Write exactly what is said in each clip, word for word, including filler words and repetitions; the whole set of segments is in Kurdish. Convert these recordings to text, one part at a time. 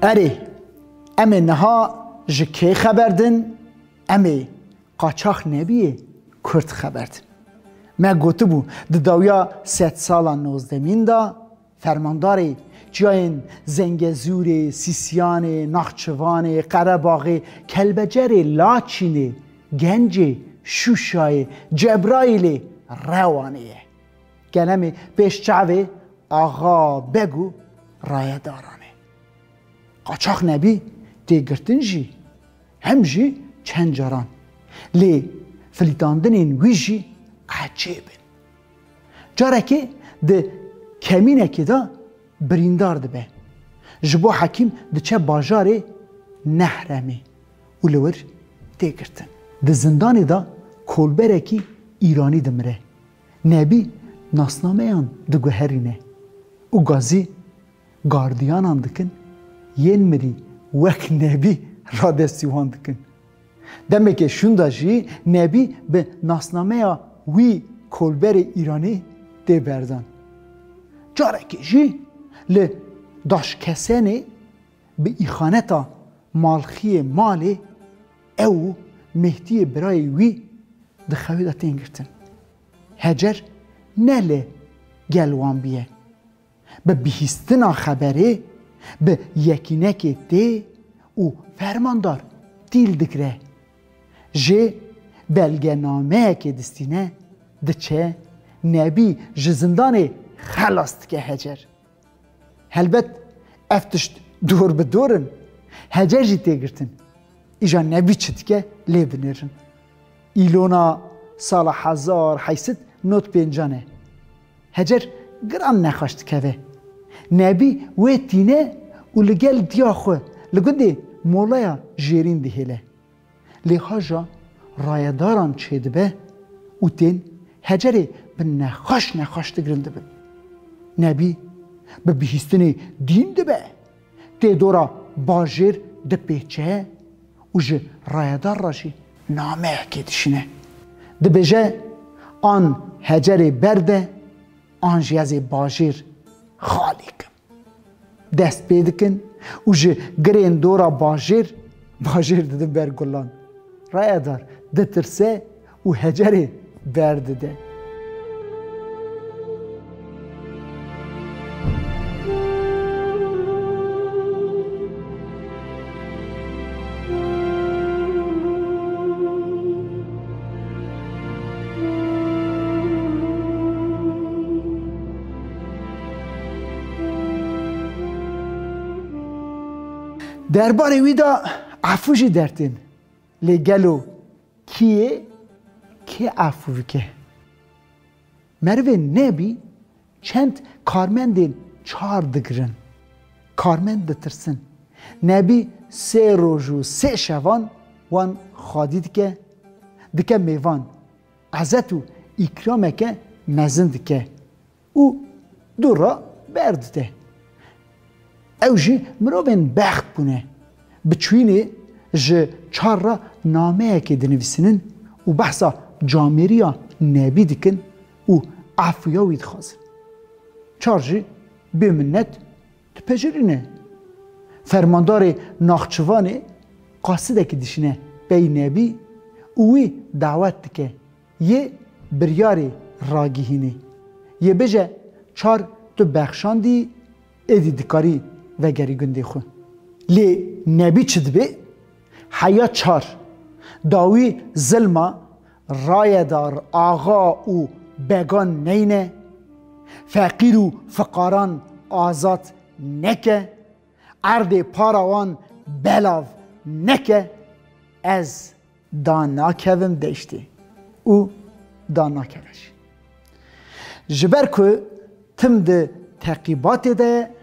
Erê, em ê niha ji kê xeber din? Em ê Qaçax Nebiyê Kurd xeber din. Me gotibû, di dawiya sedsala nozdemîn de fermandarê çiyayên Zengezûrê, Sîsyanê, Naxçivanê, Qerebaxê, Kelbecerê, Laçînê, Gencê, Şûşayê, Cebraîlê, Rewanê ye. Gelemê pêş çavê axa, beg û rayedaran e. Qaçax Nebî tê girtin jî, hem jî çend caran. Lê filîtandinên wî jî ecêb in. Carekê di kemînekê de birîndar dibe. Ji bo hekîm diçe bajarê Nehremê û li wir tê girtin. Di zindanê de kolberekî Îranî dimire. Nebî nasnameyan diguherîne û gazî gardiyanan dikin, yên mirî wek Nebî radestî wan dikin. Demeke şûnda jî Nebî bi nasnameya wî kolberê Îranî tê berdan. Carekê jî li Daşkesenê bi îxaneta Malxiyê Malê ew û Mehdiyê birayê wî di xewê de tên girtin. Hecer ne li gel wan bûye. Bi bihîstina xeberê bi yekînekê tê û fermandar dîl digire. Jê belgenameyekê distîne, diçe, Nebî ji zindanê xelas dike Hecer. Helbet ev tişt dor bi dor in. Hecer jî tê girtin. Îja Nebî çi dike lê binêrin. Îlona sala hezar heyşt sed nod pêncan e. Hecer giran nexweş dikeve. Nebî wê tîne û li gel diya xwe li gundê Molaya Jêrîn dihêle. Lê haja rayedaran çêdibe û tên Hecerê bi nexweş nexweş digirindibin. Nebî bi bihîstinê dîn dibe. Tê dora bajêr dipêçe û ji rayedar re jî nameyekê dişîne. Dibêje, an Hecerê berde, an jî ez ê bajêr xalî kim. Dest pê dikin û ji girên dora bajêr, bajêr didin ber gulan. Rayedar ditirse û Hecerê berdide. Derbarê wî de efû jî dertên. Lê gelo kî yê kê efû bike? Merivên Nebî çend karmendên çar digirin. Karmend ditirsin. Nebî sê roj û sê şevan wan xwedî dike, dike mêvan. Ezet û îkrameke mezin dike û dû re berdide. Ew jî mirovên bext bûne. Bi çûyînê ji çar re nameyekê dinivîsînin û behsa camêriya Nebî dikin û efûya wî dixwazin. Çar jî bê minnet dipejirîne. Fermandarê Naxçivanê qasidekî dişîne pey Nebî û wî dawet dike. Yê biryarê ragihînê. Yê bêje, çar tu bexşandî, êdî dikarî vegerî gundê xwe. Lê Nebî çi dibê? Heya çar dawî zilma rayedar, axa û began neyne, feqîr û fiqaran azad neke, erdê para wan belav neke, ez da nakevim deştê û da nakeve jî. Ji ber ku tim di teqîbatê de ye,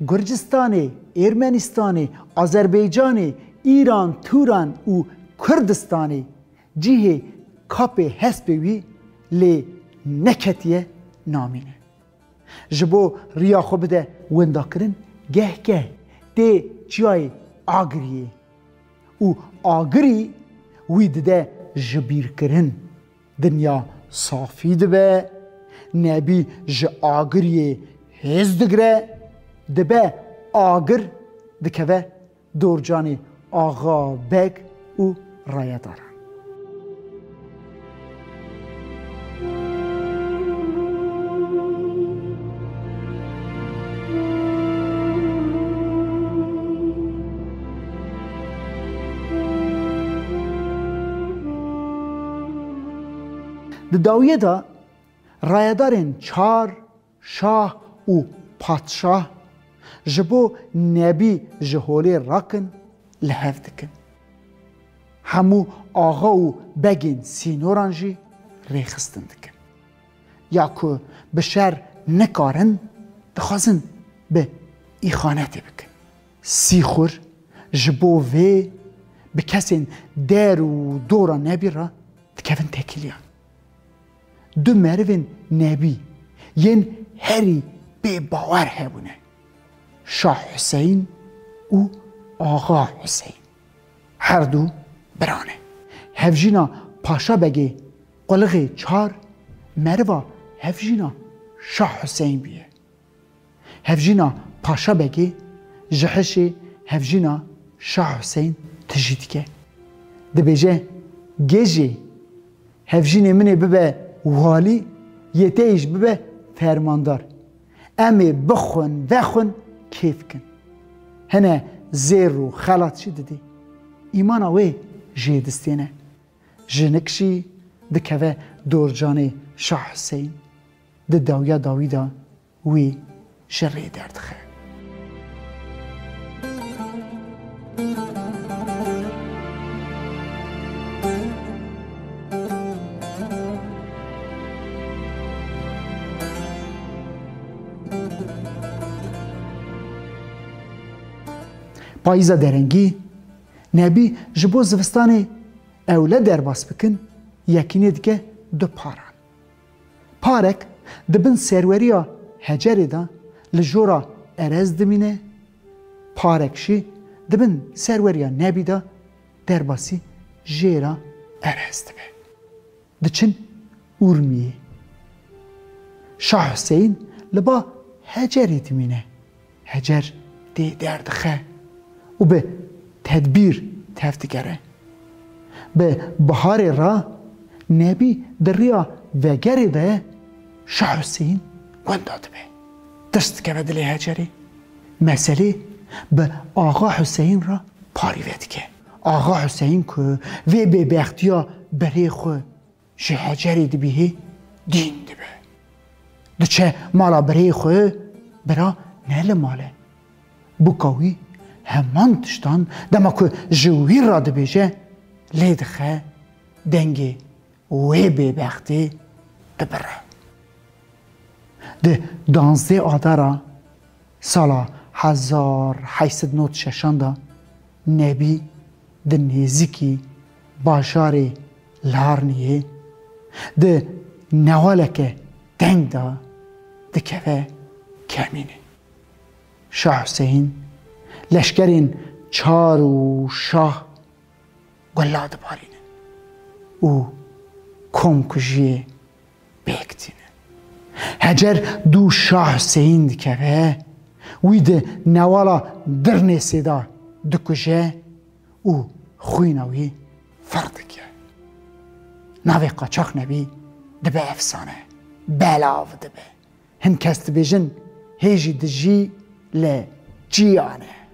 Gurcistanê, Ermenistanê, Azerbaycanê, Îran, Tûran û Kurdistanê cihê kapê hespê wî lê neketiye namîne. Ji bo riya xwe bide windakirin, geh geh tê çiyayê Agiriyê û Agirî wî dide jibîrkirin. Dinya safî dibe, Nebî ji Agiriyê hêz digire, dibe Agir dikeve dorcanê axa, beg û rayedaran. Di dawiyê de rayedarên çar, şah û padşah, ji bo nebî ji holê rakin, li hev dikin. Hemû axa û begên sînoran jî rêxistin dikin. Ya ku bi şer nikarin, dixwazin bi îxanetê bikin. Sîxur ji bo vê bi kesên der û dora nebî re dikevin tekîliyan. Du merivên nebî yên herî bêbawer hebûne. Şah Huseyîn û Axa Huseyîn. Her du bira ne. Hevjîna Paşa Begê Qulixê Çar meriva hevjîna Şah Huseyîn bûye. Hevjîna Paşa Begê ji hişê hevjîna Şah Huseyîn tijî dike. Dibêje, gê jê hevjînê min ê bibe walî, yê te yî jî bibe fermandar. Em ê bixwin, vexwin, kêf kin. Hene zêr û xelat jî didê. Îmana wê jê distêne. Jinik jî dikeve dorcanê Şah Huseyîn. Di dawiya dawî de wî ji rê derdixe. Payîza derengî, Nebî ji bo zivistanê ewle derbas bikin, yekînê dike du paran. Parek di bin serweriya Hecerê de li jora Erez dimîne, parek jî di bin serweriya Nebî de derbasî jêra Erez dibe. Diçin Urmiyê. Şah Huseyîn li ba Hecerê dimîne. Hecer tê derdixe û bi tedbîr tev digere. Bi biharê re Nebî di riya vegerê de Şah Huseyîn wenda dibe. Tirs dikeve dilê Hecerê. Meselê bi Axa Huseyîn re parî vedike. Axa Huseyîn ku vê bêbextiya birê xwe ji Hecerê dibîhê, dîn dibe. Diçe mala birê xwe, bira ne li mal e. Bûka wî heman tiştan dema ku ji wî re dibêje, lê dixe, dengê wê bêbextê dibire. Di danzdeh Adara sala hezar heyt sed nod şeşan de Nebî di nêzîkî bajarê Larniyê di newaleke teng de dikeve kemînê. Şah Huseyîn leşkerên çar û şah gula dibarînin û komkujiyê pêk tînin. Hecer dû Şah Huseyîn dikeve, wî di newala Dirnêsê de dikuje û xwîna wî fir dike. Navê Qaçax Nebî dibe efsane, belav dibe. Hin kes dibêjin hê jî dijî, lê çiyan e.